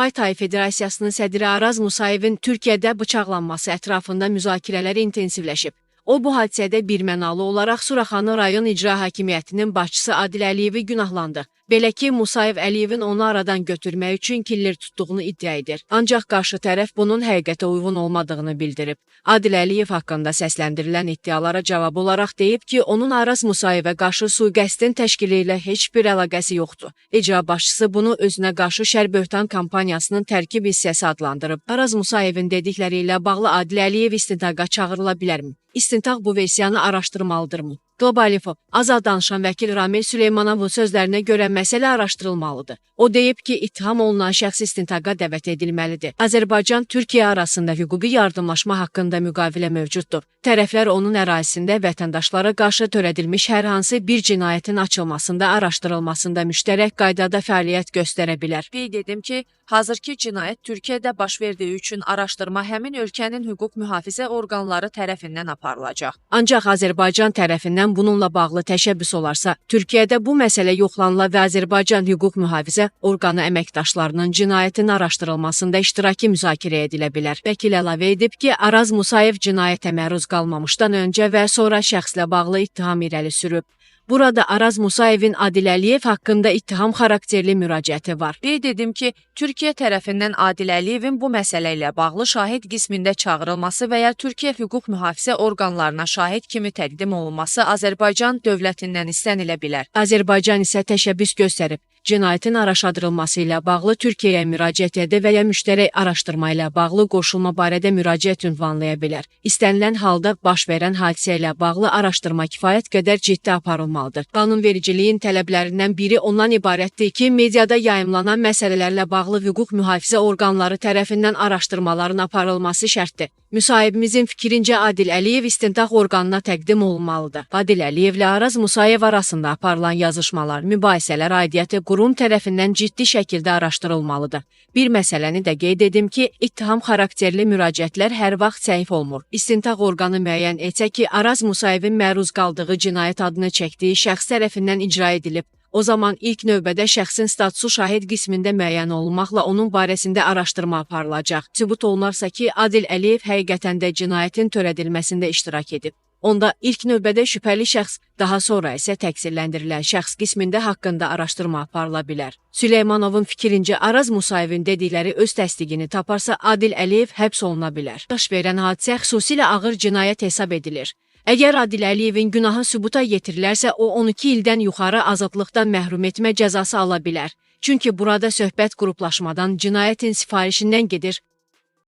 Muay Thai Federasiyasının sədri Araz Musayevin Türkiyədə bıçaqlanması ətrafında müzakirələr intensivləşib. O, bu hadisədə birmənalı olaraq Suraxanı rayon İcra Hakimiyyətinin başçısı Adil Əliyevi günahlandı. Belə ki, Musayev Əliyevin onu aradan götürmək üçün killer tutduğunu iddia edir. Ancaq qarşı tərəf bunun həqiqətə uyğun olmadığını bildirib. Adil Əliyev haqqında səsləndirilən iddialara cavab olaraq deyib ki, onun Araz Musayevə qarşı sui-qəsdin təşkili ilə heç bir əlaqəsi yoxdur. İcra başçısı bunu özünə qarşı şər-böhtan kampaniyasının tərkib hissəsi adlandırıb. Araz Musayevin dedikləri ilə bağlı Adil Əliyev istintaqa çağırıla bilərmi? İstintaq bu versiyanı araşdırmalıdırmı? Qlobal Info, Azad danışan vəkil Ramil Süleymanovun sözlərinə görə məsələ araşdırılmalıdır. O deyib ki, ittiham olunan şəxs istintaqa dəvət edilməlidir. Azərbaycan-Türkiyə arasında hüquqi yardımlaşma haqqında müqavilə mövcuddur. Tərəflər onun ərazisində vətəndaşlara qarşı törədilmiş hər hansı bir cinayətin açılmasında, araşdırılmasında müştərək qaydada fəaliyyət göstərə bilər. Qeyd edim ki, hazırki cinayət Türkiyədə baş verdiyi üçün araşdırma həmin ölkənin hüquq mühafizə orqanları tərəfindən aparılacaq. Ancaq Azərbaycan tərəfindən bununla bağlı təşəbbüs olarsa, Türkiyədə bu məsələ yoxlanıla və Azərbaycan hüquq mühafizə orqanı əməkdaşlarının cinayətin araşdırılmasında iştirakı müzakirə edilə bilər. Vəkil əlavə edib ki, Araz Musayev cinayətə məruz qalmamışdan öncə və sonra şəxslə bağlı ittiham irəli sürüb. Burada Araz Musayevin Adil Əliyev haqqında ittiham xarakterli müraciəti var. Qeyd edim ki, Türkiyə tərəfindən Adil Əliyevin bu məsələ ilə bağlı şahid qismində çağırılması və ya Türkiyə hüquq mühafizə orqanlarına şahid kimi təqdim olunması Azərbaycan dövlətindən istənilə bilər. Azərbaycan isə təşəbbüs göstərib, cinayətin araşdırılması ilə bağlı Türkiyəyə müraciət edə və ya müştərək araşdırma ilə bağlı qoşulma barədə müraciət ünvanlaya bilər. İstənilən halda baş verən hadisə ilə bağlı araşdırma kifayət qədər ciddi aparılmalıdır. Qanunvericiliyin tələblərindən biri ondan ibarətdir ki, mediada yayımlanan məsələlərlə bağlı hüquq mühafizə orqanları tərəfindən araşdırmaların aparılması şərtdir. Müsahibimizin fikrincə Adil Əliyev istintaq orqanına təqdim olunmalıdır. Adil Əliyevlə Araz Musayev arasında aparılan yazışmalar, mübahisələr aidiyyəti qurum tərəfindən ciddi şəkildə araşdırılmalıdır. Bir məsələni də qeyd edim ki, ittiham xarakterli müraciətlər hər vaxt səhif olmur. İstintaq orqanı müəyyən etsə ki, Araz Musayevin məruz qaldığı cinayət adını çəkdiyi şəxs tərəfindən icra edilib, o zaman ilk növbədə şəxsin statusu şahid qismində müəyyən olunmaqla onun barəsində araşdırma aparılacaq. Sübut olunarsa ki, Adil Əliyev həqiqətən də cinayətin törədilməsində iştirak edib. Onda ilk növbədə şübhəli şəxs, daha sonra isə təqsirləndirilən şəxs qismində haqqında araşdırma aparıla bilər. Süleymanovun fikrincə Araz Musayevin dedikləri öz təsdiqini taparsa Adil Əliyev həbs oluna bilər. Baş verən hadisə xüsusilə ağır cinayət hesab edilir. Əgər Adil Əliyevin günahı sübuta yetirilərsə, o 12 ildən yuxarı azadlıqdan məhrum etmə cəzası ala bilər. Çünki burada söhbət qruplaşmadan, cinayətin sifarişindən gedir.